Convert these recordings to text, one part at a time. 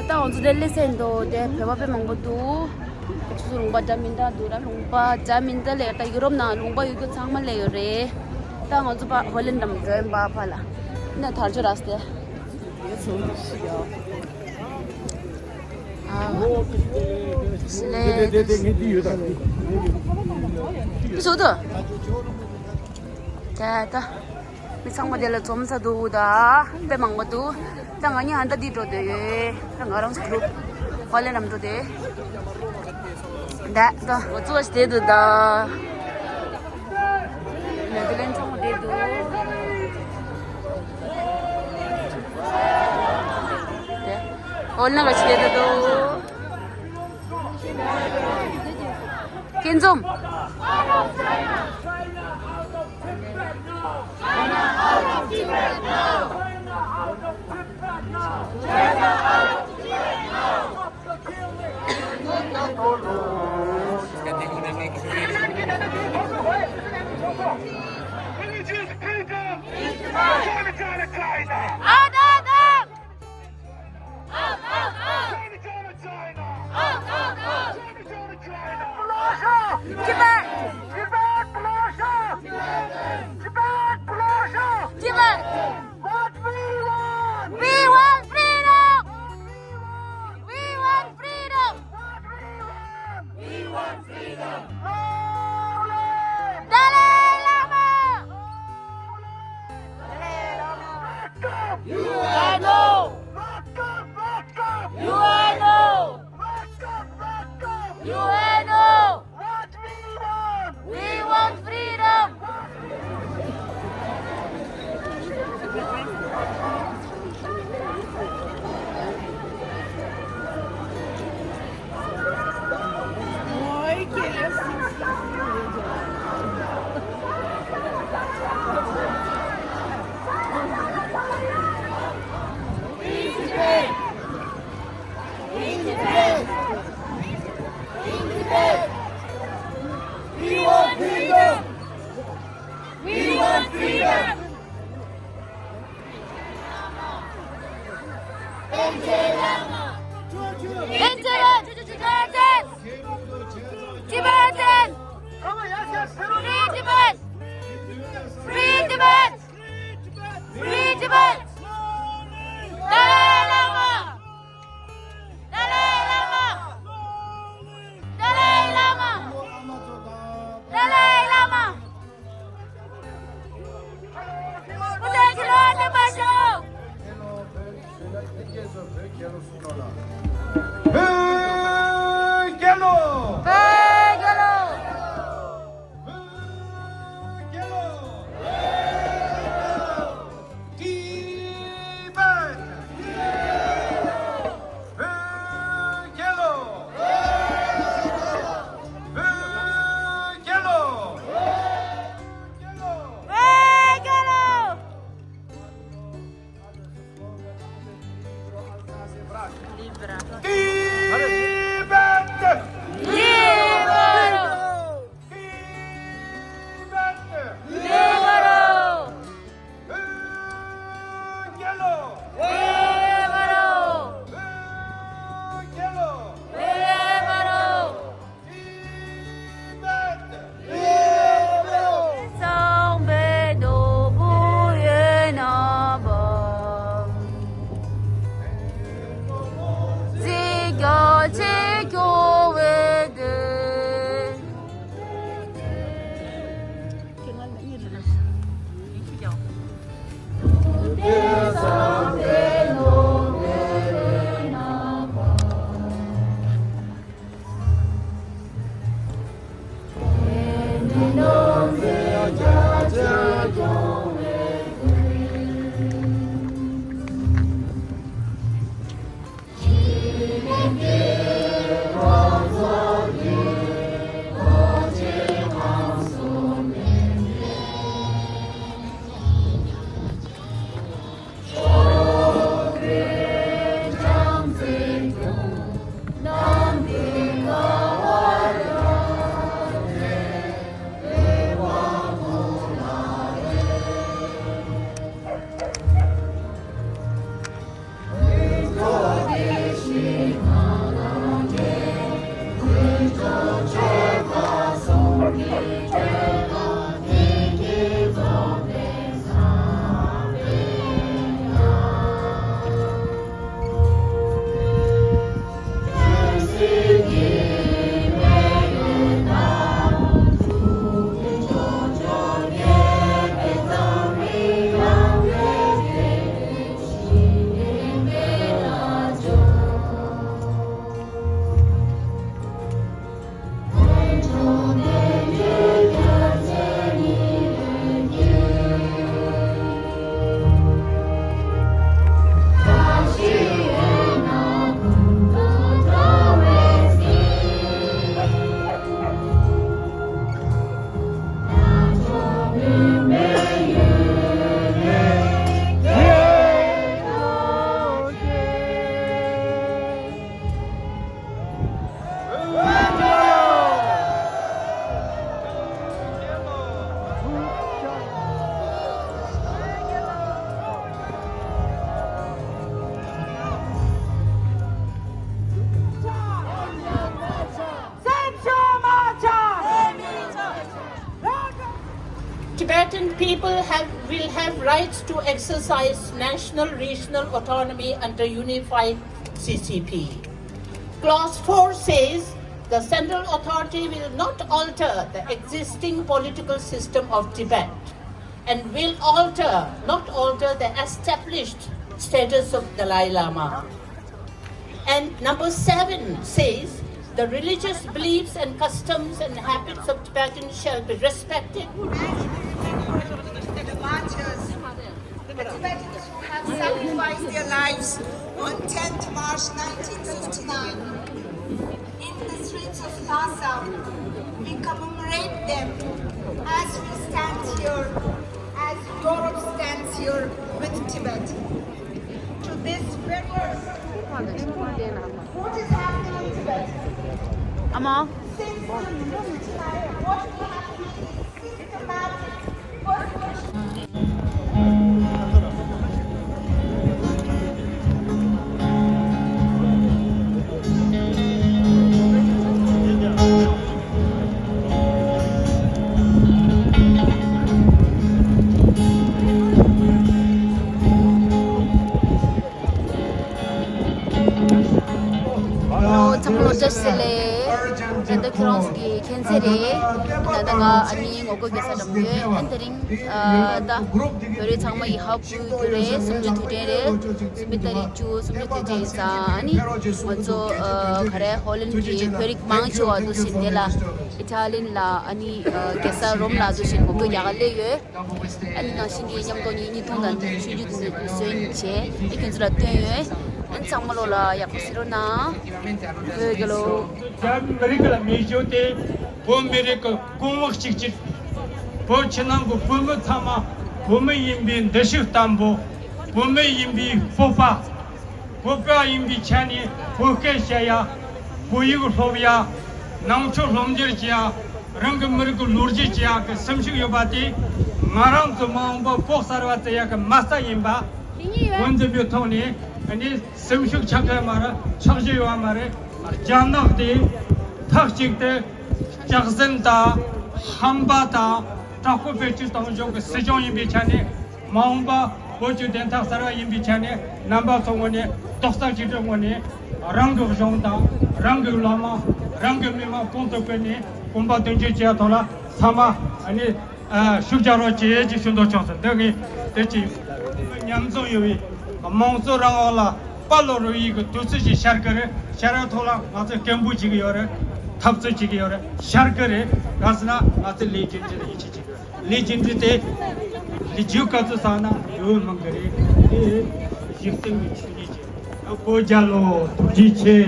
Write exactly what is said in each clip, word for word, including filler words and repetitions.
ད་ང་ཚོ་དེ་སླེབས་ཚར་འདུག་དེ་བོད་པ་དཔེ་མང་པོ་འདུག་ཁྱོད་ཚོ་ལུང་པ་འདྲ་མི་འདྲ་འདུག་ར། ལུང་པ་འདྲ་མི་འདྲ་སླེབས་ཡོད། ད་ཡུ་རོབ་ནང་ལུང་པ་ཡོད་རྒྱུ་ཚང་མ་སླེབས་ཡོད་རེད། ད་ང་ཚོ་ཕར་ཧོ་ལན་འགྲམ་འགྲོ་ཡིན་པ་ཕར་ལ། ནས་ཐར་ཆོ་ར་སྟེ། སོ་དོ། ད་ད། མི་ཚང་མ་དེ་ལ་འཛོམས་ཚར་འདུག་ད་དཔེ་མང་པོ་འདུག་ད་ང་གཉིས་ཧན་ད་འདི་འགྲོ་འདོད་ཡོད། ད་ང་རང་གི་གུ་རུབ་ཧོ་ལན་འགྲམ་འགྲོ་དེ། ད་ད་འགོ་བཙུགས་བྱས་བསྡད་འདུག་ད་ནེ་དར་ལན་ཚང་མ་བསྡད་འདུག་དེ་ཧོ་ལན་ག་ཅི་བསྡད་འདུག་ཀན་འཛོམས། Religious freedom! China, China, China! Out, out, out! Out, out, out! China, China, China! Out, out, out! China, China, China! Russia! Tibet! Tibet, Russia! Tibet, Russia! Tibet! What we want! We want freedom! What we want! We want freedom! What we want! We want freedom! Long live! Dalai Lama! Long live! Dalai Lama! Lock up! U N O! Lock up! Lock up! U N O! Lock up! Lock up! U N O! What we want! We want freedom! We want freedom! We want freedom! Tibetans! Tibetans! Free Tibet! Free Tibet! Free Tibet! Dalai Lama! Dalai Lama! Dalai Lama! Dalai Lama! སྐུ་ཚེ་ཁྱེད་ལོ་བརྟན་པར་ཤོག་བོད་རྒྱལ་ལོ། བོད་རྒྱལ་ལོ། བོད་རྒྱལ་ལོ། ཏི་བེད། བོད་རྒྱལ་ལོ། བོད་རྒྱལ་ལོ། བོད་རྒྱལ་ལོ། Liberate! Liberate! Liberate! Tibetan people have, will have rights to exercise national regional autonomy under unified C C P. Clause four says the central authority will not alter the existing political system of Tibet and will alter, not alter the established status of Dalai Lama. And number seven says the religious beliefs and customs and habits of Tibetans shall be respected. As we remember the martyrs, the Tibetans who have sacrificed their lives on tenth March nineteen fifty-nine in the streets of Lhasa, we commemorate them as we stand here, as Europe stands here with Tibet. To this very earth. What is happening in Tibet? Ama. Since nineteen fifty-nine, what we have seen is systematic persecution. ཨོ། ཚང་མ་ལ་བཀྲ་ཤིས་བདེ་ལེགས། ད་ལྟ་ཁྱེད་རང་ཚོ་གི་མཁྱེན་གསལ་རེད། ད་ལྟ་ང་ཨ་ནི་ངོ་རྒོལ་རྒྱག་ས་འགྲམ་ཡོད། ཨ་ནི་དེ་རིང་ཨ་ད་བོད་རིགས་ཚང་མ་ཡི་ཧ་གོ་རྒྱུ་རེད། གསུམ་བཅུ་དུས་དྲན་རེད། གཟའ་མིག་དམར་རེད། བཅུ་གསུམ་བཅུ་དུས་དྲན་ཡིན་ཙང་ཨ་ནི་ང་ཚོ་ཨ་ག་རེ་ཧོ་ལན་གྱི་བོད་རིགས་མང་ཆེ་བ་འདུག་བཞིན་དེ་ལ་ཨི་ཊ་ལི་ལ་ཨ་ནི་ཨ་རྒྱལ་ས་རོམ་ལ་འདུག་བཞིན་ངོ་རྒོལ་རྒྱག་ག་སླེབས་ཡོད། ཨ་ནི་ནང་བཞིན་གྱི་མཉམ་དུ་ཉིས་ཉིས་སྟོང་དང་ཆུང་ཆུང་དུ་ནས་བཟོས་ཡིན་བྱས་ཨེ་ཁྱོད་ཚོ་ལ་སྟོན་ཡོད། ཨ་ནི་ཚང་མ་ལོ་ལ་ཡག་པོ་གཟིགས་རོགས་གནང་། བོད་རྒྱལ་ལོ། རྒྱ་མི་རིགས་ལ་མེ་ཤོག་དེ་བོད་མི་རིགས་ཀྱི་གོང་འོག་གཅིག་གྱུར། བོད་ཕྱི་ནང་གི་བོད་མི་ཚང་མ་བོད་མི་ཡིན་པའི་འདུ་ཤེས་བརྟན་པོ། བོད་མི་ཡིན་པའི་སྤོབས་པ། བོད་པ་ཡིན་པའི་ཆ་ནས་བོད་སྐད་བཤད་ཡ། བོད་ཡིག་སློབ་ཡ། ནང་ཆོས་སློབ་འབྱོར་བྱེད་ཡ། རང་གི་མི་རིགས་ཀྱི་ལོ་རྒྱུས་བྱེད་ཡ་གི་སེམས་ཤུགས་ཡོད་པ་དེ་ང་རང་ཚོ་མ་འོངས་པ་བོད་གསར་བ་བཙལ་ཡ་གི་མ་རྩ་ཡིན་པ། འོ་འདི་པའི་ཐོག་ནས་ཨ་ནི་སེམས་ཤུགས་ཆག་ཡ་མ་རེད། ཆག་རྒྱུ་ཡོད་པ་མ་རེད། རྒྱ་ནག་དེ་མཐའ་གཅིག་ཏུ་སྐྱག་རྫུན་དང་ཧམ་པ་དང་དྲག་པོ་བེད་སྤྱོད་གཏོང་ཕྱོགས་ཀྱི་སྲིད་སྐྱོང་ཡིན་པའི་ཆ་ནས། མ་འོངས་པ་བོད་ཀྱི་བདེན་མཐའ་གསར་བ་ཡིན་པའི་ཆ་ནས་རྣམ་པ་ཚོ་ངོས་ནས་རྡོག་རྩ་གཅིག་སྒྲིལ་ངོས་ནས་རང་གི་གཞུང་དང་རང་གི་བླ་མ། རང་གི་མི་མང་གོང་དུ་སྤེལ་ནས་གོམ་པ་མདུན་སྐྱོད་བྱེད་ཡ་ཐོག་ལ་ཚང་མ་ཨ་ནི་ཨ་ཤུགས་རྒྱག་རོགས་བྱེད་ཅེས་ཞུ་འདོད་བྱུང་སོང་། འདི་ངས་དེ་ཅི་མཉམ་འཛོམས་ཡོད་པའི་དམངས་གཙོ་རང་དབང་ལ་དཔའ་ལོ་རུ་ཡིག་གི་དུས་ཚོད་ཅིག་ཤར་གི་རེད། ཤར་བའི་ཐོག་ལ་ང་ཚོས་སྐད་འབོད་བྱེད་ཀྱི་ཡོད་རེད། འཐབ་རྩོད་བྱེད་ཀྱི་ཡོད་རེད། ཤར་གི་རེད། ག་ཟེར་ན་ང་ཚོས་ལས་རྒྱུ་འབྲས་ལ་ཡིད་ཆེས་བྱེད་ཀྱི་ཡོད་རེད། ལས་རྒྱུ་འབྲས་དེ་ལས་རྒྱུ་ག་ཚོད་བསགས་ན་ཡོད་མང་གི་རེད། དེ་གཞི་རྟེན་གྱི་ཆོས་ཉིད་ཅན། བོད་རྒྱལ་ལོ། ཐུགས་རྗེ་ཆེ།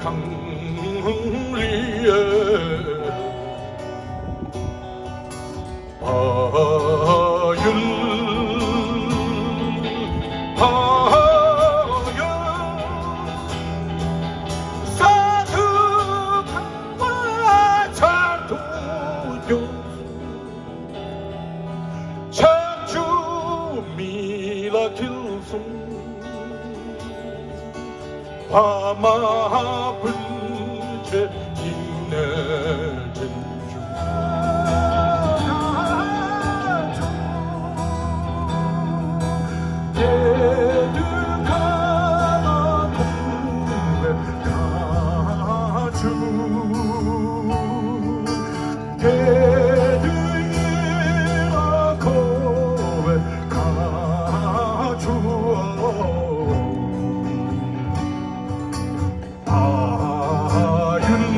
གངས་རི་ཕ་ཡུལ། ཕ་ཡུལ། ས་ཐུབ་ཁང་བ་ཚར་དུ་རྒྱུག། ཆབ་ཆུ་མི་ལ་འཁྱིལ་སོང་། ཕ་མ་སྤུན་མཆེད་ཡིན་ནས་དྲན་བྱུང་། དེ་དུས་ཁ་ལ་ཐུག་པའི་ཁ་ཆུ། དེ་དུས་ཡིད་ལ་འཁོར་བའི་ཁ་ཆུ། ཕ་ཡུལ།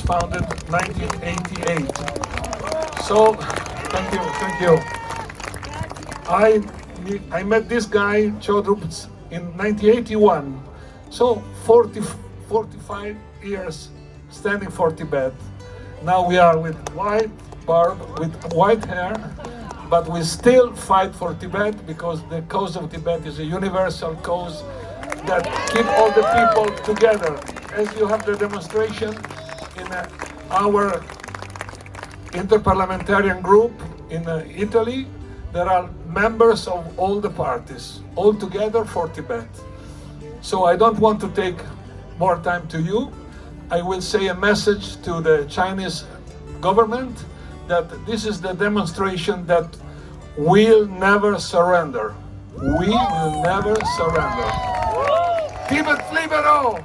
founded nineteen eighty-eight. So, thank you, thank you. I I met this guy, Cho Drup, in nineteen eighty-one. So, forty, forty-five years standing for Tibet. Now we are with white barb, with white hair, but we still fight for Tibet because the cause of Tibet is a universal cause that keep all the people together. As you have the demonstration in uh, our interparliamentarian group in uh, Italy, there are members of all the parties, all together for Tibet. So I don't want to take more time to you. I will say a message to the Chinese government that this is the demonstration that we'll never surrender. We will never surrender. Tibet liberal!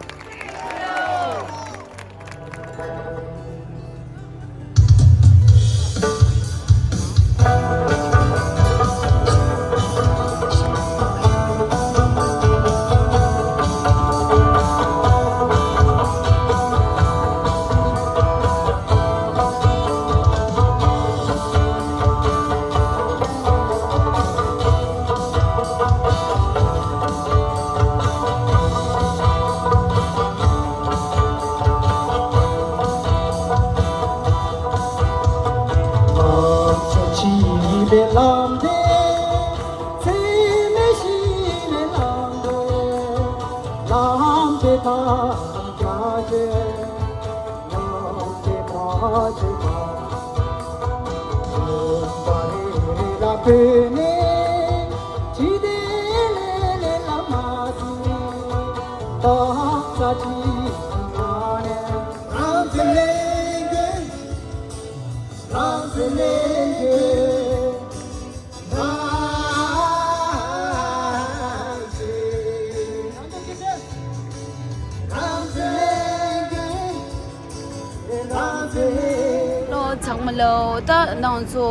ལོ་ཚང་མ་ལོ། ད་ནང་ཚོ་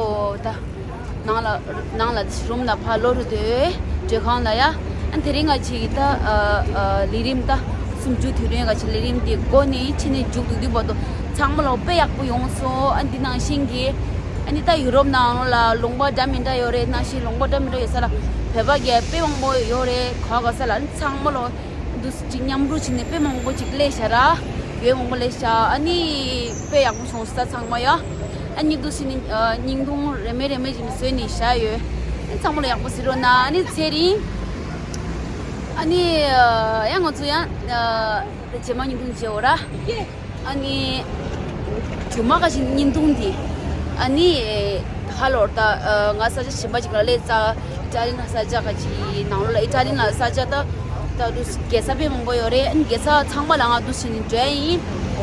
ད་ནང་ལ་ནང་ལ་རུམ་ལ་ཕར་ལོག་རུ་དེ་འགྲོ་ཁང་ལ་ཡ། ཨ་དེ་རིང་ང་ཅིག་ད་ཨ་ཨ་ལས་རིམ་ད་སུམ་ཅུ་དུས་དྲན་ང་ཅིག་ལས་རིམ་དེ་འགོ་ནས་ཕྱི་ནས་མཇུག་བསྡུ་དུས་བར་དུ་ཚང་མ་ལོ་དཔེ་ཡག་པོ་ཡོང་སོང་། ཨ་འདི་ནང་བཞིན་གྱི་ཨ་ནི་ད་ཡུ་རོབ་ནང་ལ་ལུང་པ་འདྲ་མི་འདྲ་ཡོད་རེད། ནང་བཞིན་ལུང་པ་འདྲ་མི་འདྲ་ཡོད་ས་ལ་བོད་པ་གི་དཔེ་མང་པོ་ཡོད་རེད། ག་ག་ས་ལ་ཨ་ནི་ཚང་མ་ལོ། འདུག་སེ་ཅིག་མཉམ་རུབ་བྱས་ནས་དཔེ་མང་པོ་ཅིག་སླེབས་ཤག་ར། ཡོད་མང་པོ་སླེབས་ཤག་ཨ་ནི་དཔེ་ཡག་པོ་བྱུང་སོང་ད་ཚང་མ་ཡ། ཨ་ནི་འདུག་སེ་ནི་ཨ་བརྙན་ཐུང་རེ་མེད་རེ་མེད་ཅིག་ནི་བཟོས་ནས་བཞག་ཡོད། ཨ་ནི་ཚང་མ་ལ་ཡག་པོ་གཟིགས་རོགས་གནང་། ཨ་ནི་ཚེ་རིང་། ཨ་ནི་ཨ་ཡ་ང་ཚོ་ཡང་ཨ་རྗེས་མ་བརྙན་ཐུང་མཇལ་འོ་ར། ཨ་ནི་རྗེས་མ་ག་ཅིག་བརྙན་ཐུང་འདི་ཨ་ནི་ཧ་ལོར་ད་ང་ས་ཆ་གཞན་པ་ཅིག་ལ་སླེབས་ཙང་ཨི་ཊ་ལི་ན་ས་ཆ་ག་ཅིག་ནང་ལོགས་ལ་ཨི་ཊ་ལི་ན་ས་ཆ་ད་ད་རུ་རྒྱལ་ས་དཔེ་མང་པོ་ཡོད་རེད། ཨ་ནི་རྒྱལ་ས་ཚང་མ་ལ་ང་འདུག་སེ་ནི་འགྲོ་ཡ་ཡིན།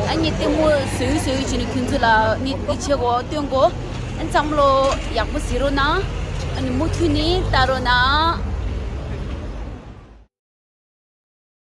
ཨ་ནི་ལྟད་མོ་བཟོས་བཟོས་བྱས་ནས་ཁྱོད་ཚོ་ལ་ནི་འདི་བྱེད་དགོས་སྟོན་དགོས། ཨ་ནི་ཚང་མ་ལོ་ཡག་པོ་གཟིགས་རོགས་གནང་། ཨ་ནི་མུ་མཐུད་ནས་ལྟ་རོགས་གནང་།